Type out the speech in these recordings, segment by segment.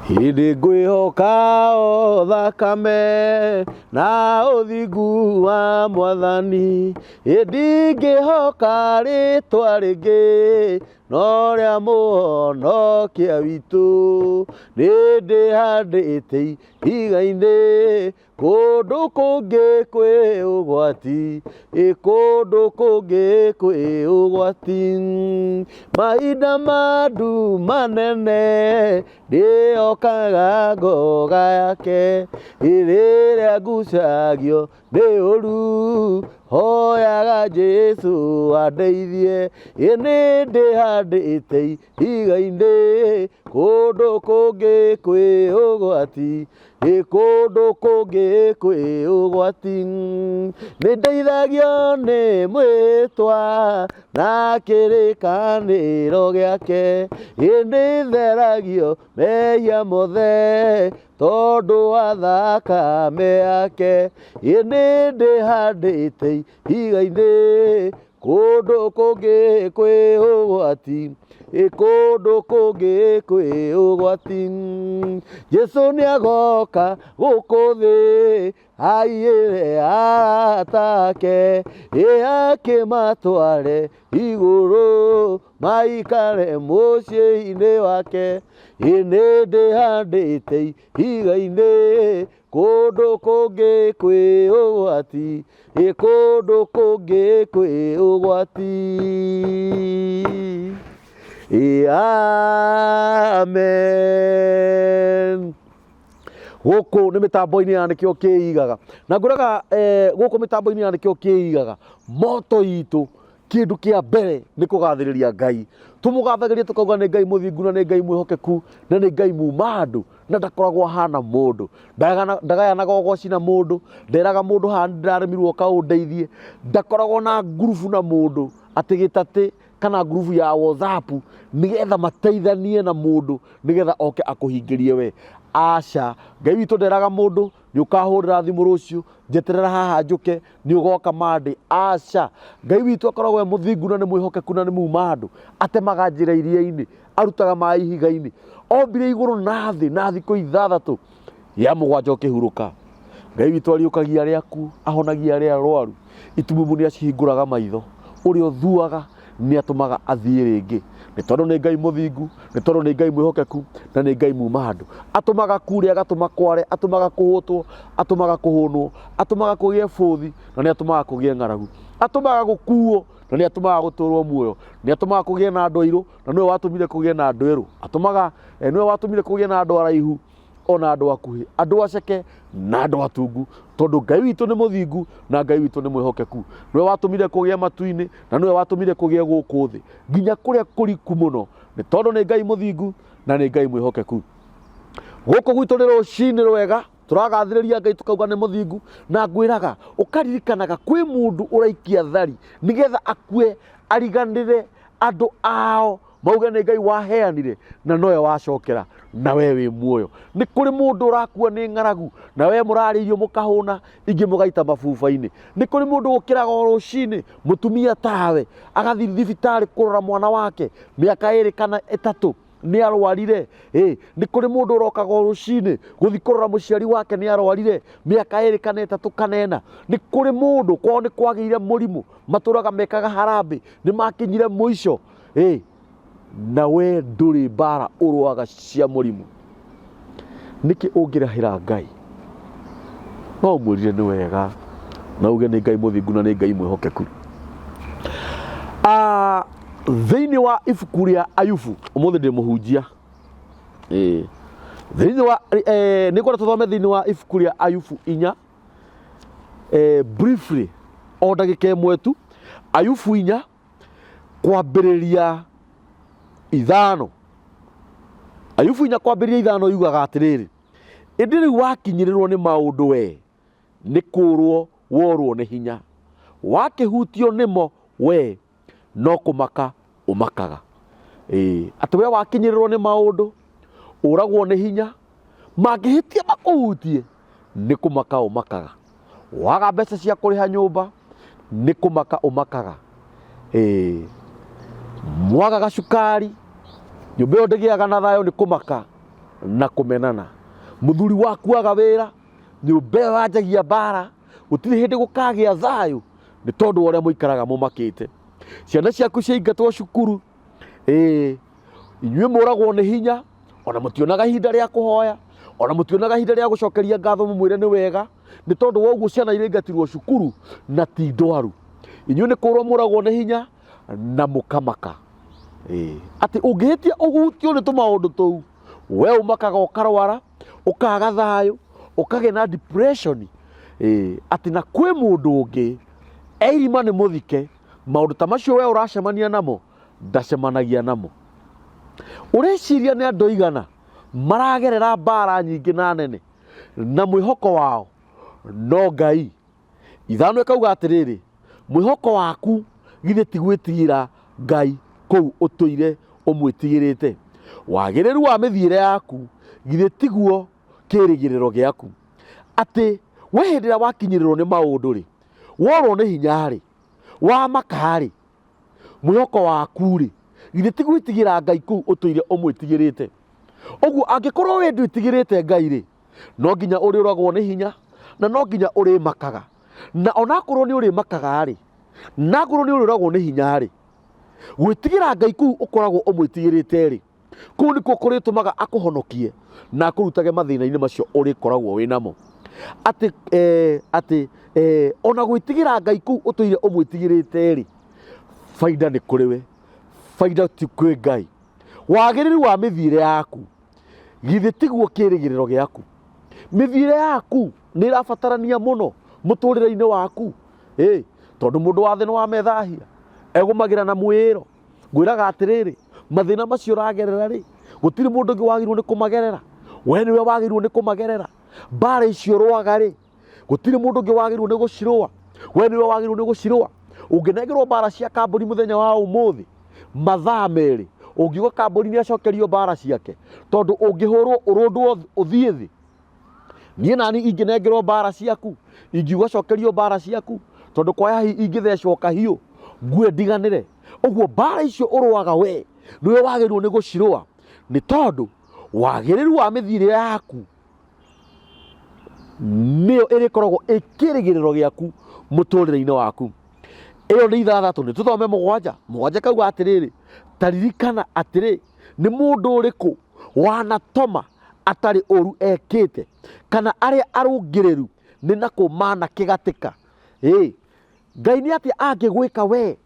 Hĩndĩ ngwĩhoka o thakame na ũthingu wa Mwathani, ndingĩhoka rĩtwa rĩngĩ no rĩa Mũhonokia witũ. Nĩ ndĩhandĩte ihiga-inĩ kũndũ kũngĩ kwĩ ũgwati, ĩ kũndũ kũngĩ kwĩ ũgwati. Mahinda ma nduma nene ndĩokaga ngoga yake, rĩrĩa ngucagio nĩ ũru hoyaga Jesu andeithie. Ĩ nĩ ndĩhandĩte ihiga-inĩ kũndũ kũngĩ kwĩ ũgwati, ĩ kũndũ kũngĩ kwĩ ũgwati. Nĩ ndeithagio nĩ mwĩtwa na kĩrĩkanĩro gĩake, ĩ nĩ theragio mehia mothe tondũ wa thakame yake. Ĩ nĩ ndĩhandĩte ihiga-inĩ kũndũ kũngĩ kwĩ ũgwati, ĩ kũndũ kũngĩ kwĩ ũgwati. Jesu nĩ agoka gũkũ thĩ aiyĩre arata ake, ĩ akĩmatware igũrũ maikare mũciĩ-inĩ wake. Ĩ nĩ ndĩhandĩte ihiga-inĩ kũndũ kũngĩ kwĩ ũgwati, ĩ kũndũ kũngĩ kwĩ ũgwati. Ĩ amen. Gũkũ nĩ mĩtambo-inĩ ya nĩkĩo kĩigaga na ngwĩraga gũkũ mĩtambo-inĩ ya nĩkĩo kĩigaga moto itũ. Kĩndũ kĩa mbere nĩ kũgathĩrĩria Ngai. Tũmũgathagĩria tũkauga nĩ Ngai mũthingu na nĩ Ngai mwĩhokeku na nĩ Ngai muma andũ na ndakoragwo ahana mũndũ. Ndagayanaga ũgoci na mũndũ, nderaga mũndũ haha nĩndĩraremirwo ũka ũndeithie. Ndakoragwo na ngurubu na mũndũ atĩ gĩtatĩ kana ngurubu ya WhatsApp nĩgetha mateithanie na mũndũ nĩgetha oke akũhingĩrie we. Aca, Ngai witũ nderaga mũndũ nĩ ũkahũrĩra thimũ rũciũ, njeterera haha njũke, nĩ ũgoka Monday. Aca, Ngai witũ akoragwo e mũthingu na nĩ mwĩhokeku na nĩ muma andũ. Atemaga njĩra iria-inĩ, arutaga maĩ ihiga-inĩ. Ombire igũrũ na thĩ na thikũ ithathatũ, ya mũgwanja ũkĩhurũka. Ngai witũ ariũkagia arĩa akuũ, ahonagia arĩa arwaru, itumumu nĩ acihingũraga maitho, ũrĩa ũthuaga nĩ atũmaga athiĩ rĩngĩ. Nĩ tondũ nĩ Ngai mũthingu, nĩ tondũ nĩ Ngai mwĩhokeku, na nĩ Ngai muma andũ. Atũmaga kure, agatũma kware, atũmaga kũhũtwo, atũmaga kũhũnwo, atũmaga kũgĩe bũthi, na nĩ atũmaga kũgĩe ng'aragu. Atũmaga gũkuo, na nĩ atũmaga gũtũrwo muoyo. Nĩ atũmaga kũgĩe na andũ airũ, na nĩwe watũmire kũgĩe na andũ erũ. Atũmaga, nĩwe watũmire kũgĩe na andũ araihu, ona andũ akuhĩ, andũ aceke na andũ atungu, tondũ Ngai witũ nĩ mũthingu na Ngai witũ nĩ mwĩhokeku. Nĩwe watũmire kũgĩe matu-inĩ na nĩwe watũmire kũgĩe gũkũ thĩ nginya kũrĩa kũriku mũno, nĩ tondũ nĩ Ngai mũthingu na nĩ Ngai mwĩhokeku. Gũkũ gwitũ nĩ rũcinĩ rwega, tũragathĩrĩria Ngai tũkauga nĩ mũthingu, na ngwĩraga ũkaririkanaga kwĩ mũndũ ũraikia thari nĩgetha akue ariganĩre andũ ao mauge nĩ Ngai waheanire na nowe wacokera na we wĩ muoyo. Nĩ kũrĩ mũndũ ũrakua nĩ ng'aragu na we mũrarĩa irio mũkahũna, ingĩ mũgaita mabuba-inĩ. Nĩ kũrĩ mũndũ ũkĩraga o rũcinĩ, mũtumia tawe, agathiĩ thibitarĩ kũrora mwana wake mĩaka ĩrĩ kana ĩtatũ nĩ arwarire. Ĩ, nĩ kũrĩ mũndũ ũrokaga o rũcinĩ gũthiĩ kũrora mũciari wake nĩ arwarire mĩaka ĩrĩ kana ĩtatũ kana ĩna. Nĩ kũrĩ mũndũ kwao nĩ kwagĩire mũrimũ, matũraga mekaga harambĩ, nĩ makinyire mũico. Ĩ, na we ndũrĩ mbara ũrũaga cia mũrimũ. Nĩkĩ ũngĩrahĩra Ngai? No ũmwĩrire nĩ wega na uge nĩ Ngai mũthingu na nĩ Ngai mwĩhokeku. Thĩinĩ wa ibuku rĩa Ayubu, ũmũthĩ ndĩ mũhunjia. Ĩ, thĩinĩ wa, nĩ ngwenda tũthome thĩinĩ wa ibuku rĩa Ayubu inya, briefly, o ndagĩka ĩmwe tu. Ayubu inya, kwambĩrĩria ithano. Ayubu inya kwambĩrĩria ithano yugaga atĩrĩrĩ, ĩndĩ rĩu wakinyĩrĩrwo nĩ maũndũ we, nĩ kũũrwo worwo nĩ hinya, wakĩhutio nĩmo we, no kũmaka ũmakaga. Ĩĩ, atĩ we wakinyĩrĩrwo nĩ maũndũ, ũragwo nĩ hinya, mangĩhĩtia makũhutie, nĩ kũmaka ũmakaga. Waga mbeca cia kũrĩha nyũmba, nĩ kũmaka ũmakaga. Ĩĩ, mwaga gacukari, nyũmba ĩyo ndĩgĩaga na thayũ nĩ kũmaka. Na kũmenana. Mũthuri waku aga wĩra, nyũmba ĩyo yanjagia mbara, gũtirĩ hĩndĩ gũkagĩa thayũ nĩ tondũ wa ũrĩa mũikaraga mũmakĩte. Ciana ciaku ciaingatwo cukuru, ĩĩ inyuĩ mũragwo nĩ hinya, ona mũtionaga ihinda rĩa kũhoya, ona mũtionaga ihinda rĩa gũcokeria ngatho mũmwĩre nĩ wega, nĩ tondũ wa ũguo ciana iraingatirwo cukuru na ti ndwaru. Inyuĩ nĩ kũrwo mũragwo nĩ hinya na mũkamaka. Ĩĩ, atĩ ũngĩhĩtia ũhutio nĩ tũmaũndũ tũu, we ũmakaga ũkarwara, ũkaga thayũ, ũkagĩa na depression. Ĩĩ, atĩ na kwĩ mũndũ ũngĩ e irima nĩ mũthike, maũndũ ta macio we ũracemania namo ndacemanagia namo. Ũreciria nĩ andũ aigana maragerera mbara nyingĩ na nene na mwĩhoko wao no Ngai? Ithano ĩkauga atĩrĩrĩ, mwĩhoko waku githĩ ti gwĩtigĩra Ngai kũu ũtũire ũmwĩtigĩrĩte? Wagĩrĩru wa mĩthiĩre yaku githĩ tiguo kĩĩrĩgĩrĩro gĩaku? Atĩ we hĩndĩ ĩrĩa wakinyĩrĩrwo nĩ maũndũ-rĩ, worwo nĩ hinya-rĩ, wamaka-rĩ, mwĩhoko waku-rĩ, githĩ ti gwĩtigĩra Ngai kũu ũtũire ũmwĩtigĩrĩte? Ũguo angĩkorwo we ndwĩtigĩrĩte Ngai-rĩ, no nginya ũrĩũragwo nĩ hinya na no nginya ũrĩmakaga. Na onakorwo nĩ ũrĩmakaga-rĩ, na akorwo nĩ ũrĩũragwo nĩ hinya-rĩ, gwĩtigĩra Ngai kũu ũkoragwo ũmwĩtigĩrĩte-rĩ, kũu nĩkuo kũrĩtũmaga akũhonokie na akũrutage mathĩna-inĩ macio ũrĩkoragwo wĩ namo. Atĩ, eh, atĩ eh, ona gwĩtigĩra Ngai kũu ũtũire ũmwĩtigĩrĩte-rĩ, baida nĩ kũrĩ we, baida ti kwĩ Ngai. Wagĩrĩru wa mĩthiĩre yaku githĩ tiguo kĩĩrĩgĩrĩro gĩaku? Mĩthiĩre yaku nĩ ĩrabatarania mũno mũtũrĩre-inĩ waku. Ĩ, tondũ mũndũ wa thĩ nĩ wa methahia, egũmagĩra na mwĩĩro. Ngwĩraga atĩrĩrĩ, mathĩna macio ũragerera rĩ, gũtirĩ mũndũ ũngĩ wagĩrĩirwo nĩ kũmagerera. We nĩwe wagĩrĩirwo nĩ kũmagerera. Mbara icio ũrũaga rĩ, gũtirĩ mũndũ ũngĩ wagĩrĩirwo nĩ gũcirũa. We nĩwe wagĩrĩirwo nĩ gũcirũa. Ũngĩnengerwo mbara cia kambuni mũthenya wa ũmũthĩ, mathaa merĩ, ũngiuga kambuni nĩ acokerio mbara ciake, tondũ ũngĩhũrwo ũrũndwo ũthiĩ thĩ. Niĩ nani ingĩnengerwo mbara ciaku, ingiuga cokerio mbara ciaku, tondũ kwaya hihi ingĩthecwo kahiũ, ngue ndiganĩre. Ũguo mbara icio ũrũaga we, nĩwe wagĩrĩirwo nĩ gũcirũa, nĩ tondũ wagĩrĩru wa mĩthiĩre yaku nĩyo ĩrĩkoragwo ĩ kĩrĩgĩrĩro gĩaku mũtũrĩre-inĩ waku. Ĩyo nĩ ithathatũ, nĩ tũthome mũgwanja. Mũgwanja kauga atĩrĩrĩ, ta ririkana atĩrĩ, nĩ mũndũ ũrĩkũ wanatoma atarĩ ũru ekĩte, kana arĩa arũngĩrĩru nĩ nakũ manakĩgatĩka? Ĩ, Ngai nĩ atĩa angĩgwĩka we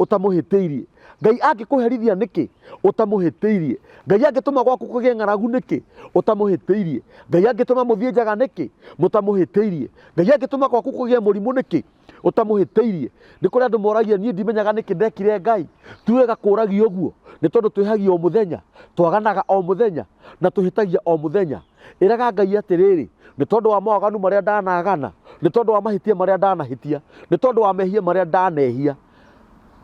ũtamũhĩtĩirie? Ngai angĩkũherithia nĩkĩ ũtamũhĩtĩirie? Ngai angĩtũma gwaku kũgĩe ng'aragu nĩkĩ ũtamũhĩtĩirie? Ngai angĩtũma mũthiĩ njaga nĩkĩ mũtamũhĩtĩirie? Ngai angĩtũma gwaku kũgĩe mũrimũ nĩkĩ ũtamũhĩtĩirie? Nĩ kũrĩ andũ moragia niĩ ndimenyaga nĩkĩ ndekire Ngai. Ti wega kũragia ũguo, nĩ tondũ twĩhagia o mũthenya, twaganaga o mũthenya, na tũhĩtagia o mũthenya. Ĩraga Ngai atĩrĩrĩ, nĩ tondũ wa mawaganu marĩa ndanagana, nĩ tondũ wa mahĩtia marĩa ndanahĩtia, nĩ tondũ wa mehia marĩa ndanehia,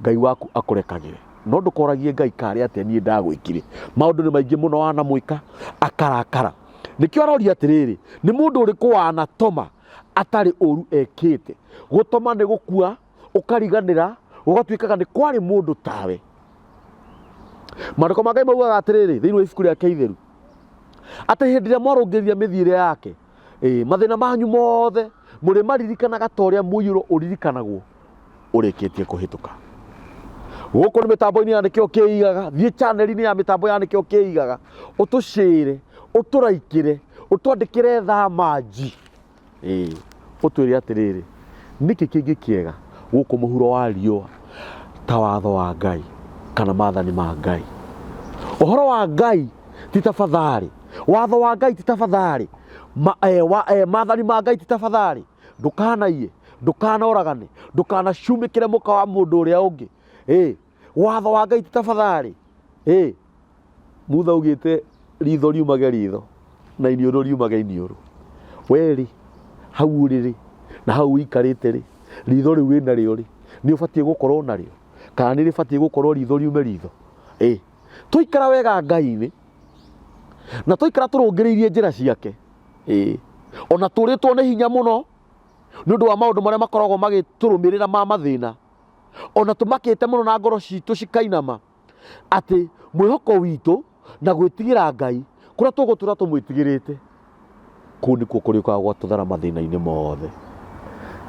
Ngai waku akũrekagĩre. No ndũkoragie Ngai karĩ atĩa niĩ ndagwĩkire. Maũndũ nĩ maingĩ mũno wanamwĩka akarakara. Nĩkĩo aroria atĩrĩrĩ, nĩ mũndũ ũrĩkũ wanatoma atarĩ ũru ekĩte? Gũtoma nĩ gũkua, ũkariganĩra, gũgatuĩkaga nĩ kwarĩ mũndũ tawe. Maandĩko ma Ngai maugaga atĩrĩrĩ thĩinĩ wa ibuku rĩake itheru, atĩ hĩndĩ ĩrĩa mwarũngĩrĩria mĩthiĩre yake, ĩ, mathĩna manyu mothe mũrĩmaririkanaga ta ũrĩa mũiyũro ũririkanagwo ũrĩkĩtie kũhĩtũka. Gũkũ nĩ mĩtambo-inĩ ya Nĩkĩo Kĩigaga, thiĩ channel-inĩ ya mĩtambo ya Nĩkĩo Kĩigaga, ũtũcĩre, ũtũraikĩre, ũtwandĩkĩre thaa manji. Ĩĩ, ũtwĩre atĩrĩrĩ, nĩkĩ kĩngĩ kĩega gũkũ mũhuro wa riũa ta watho wa Ngai kana maathani ma Ngai? Ũhoro wa Ngai ti tafadhali, watho wa Ngai ti tafadhali, ma, eh, wa, eh, maathani ma Ngai ti tafadhali. Ndũkanaiye, ndũkanoragane, ndũkanacumĩkĩre mũka wa mũndũ ũrĩa ũngĩ. Ĩĩ, watho wa Ngai ti tafadhali. Ĩĩ, Mutha augĩte ritho riumage ritho na iniũrũ riumage iniũrũ. We rĩ, hau ũrĩ rĩ, na hau ũikarĩte rĩ, ritho rĩu wĩna rĩo rĩ, nĩ ũbatiĩ gũkorwo narĩo? Kana nĩ rĩbatiĩ gũkorwo ritho riume ritho? Ĩ, twaikara wega Ngai-inĩ, na twaikara tũrũngĩrĩirie njĩra ciake, ĩ, ona tũrĩtwo nĩ hinya mũno nĩ ũndũ wa maũndũ marĩa makoragwo magĩtũrũmĩrĩra ma mathĩna, ona tũmakĩte mũno na ngoro citũ cikainama, atĩ mwĩhoko witũ na gwĩtigĩra Ngai Kũrĩa tũgũtũra tũmwĩtigĩrĩte, kũu nĩkuo kũrĩũkaga gwatũthara mathĩna-inĩ mothe.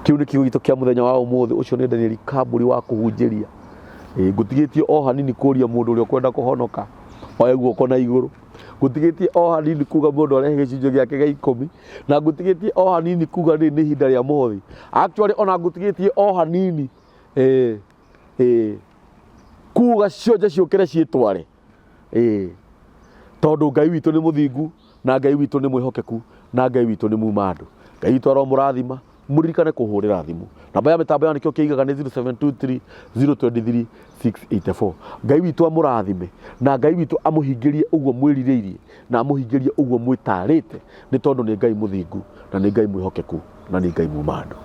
Kĩu nĩ kiugo gitũ kĩa mũthenya wa ũmũthĩ. Ũcio nĩ Daniel Kambũri wa kũhunjĩria. Ĩĩ, ngũtigĩtie o hanini kũria mũndũ ũrĩa ũkwenda kũhonoka oe guoko na igũrũ. Ngũtigĩtie o hanini kuga mũndũ arehe gĩcunjĩ gĩake gĩa ikũmi, na ngũtigĩtie o hanini kuga rĩrĩ nĩ ihinda rĩa mũhothi. Actually ona ngũtigĩtie o hanini ĩĩ, ĩĩ, kuga cionje ciũkĩre ciĩtware. Ĩĩ, tondũ Ngai witũ nĩ mũthingu na Ngai witũ nĩ mwĩhokeku na Ngai witũ nĩ muma andũ. Ngai witũ aromũrathima, mũririkane kũhũrĩra thimũ. Namba ya mĩtambo ya nĩkĩo kĩigaga nĩ 0723 023 684. Ngai witũ amũrathime na Ngai witũ amũhingĩrie ũguo mwĩrirĩirie na amũhingĩrie ũguo mwĩtarĩte, nĩ tondũ nĩ Ngai mũthingu na nĩ Ngai mwĩhokeku na nĩ Ngai muma andũ.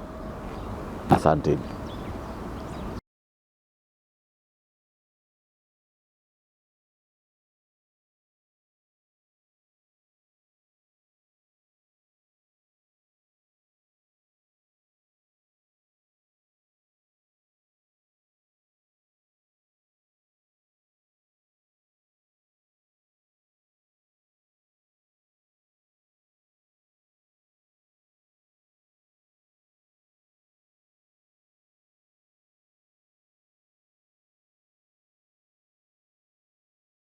Asanteni.